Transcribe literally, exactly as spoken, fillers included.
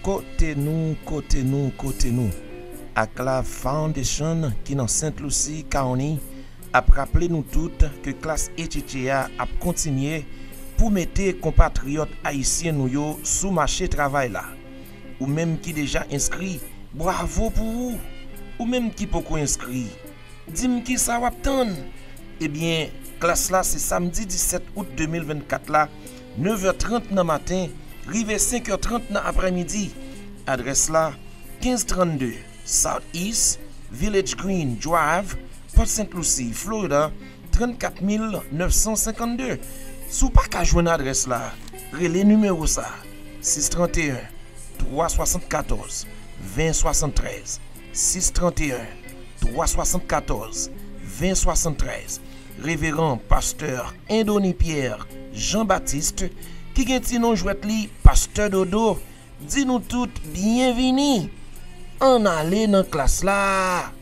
Kote nou, kote nou, kote nou. Aklav Foundation ki nan Sent Lusi County ap raple nou tout ke klas H H A a ap kontinye pou mete konpatriyòt ayisyen nou yo sou mache travay la. Ou menm ki deja enskri, bravo pou ou! Ou menm ki poko enskri, di m kisa w ap tann? Ebyen, klas la se samdi disèt out de mil vennkat la, nevè trant nan maten, rive senkè trant nan aprèmidi. Adrès la, kenz trannde South East Village Green Drive, Port Saint Lucie, Florida, trannkat mil nèf san senkannde. Si w pa ka jwenn adrès la, rele nimewo sa, sis tranteyen, twa swasannkatòz, ven swasanntrèz, sis tranteyen, twa swasannkatòz, ven swasanntrèz. Reveran Pastè Endony Pierre Jean Baptiste, ki gen ti non jwèt li Pastè Dodo, di nou tout byenvini. Ann ale nan klas la!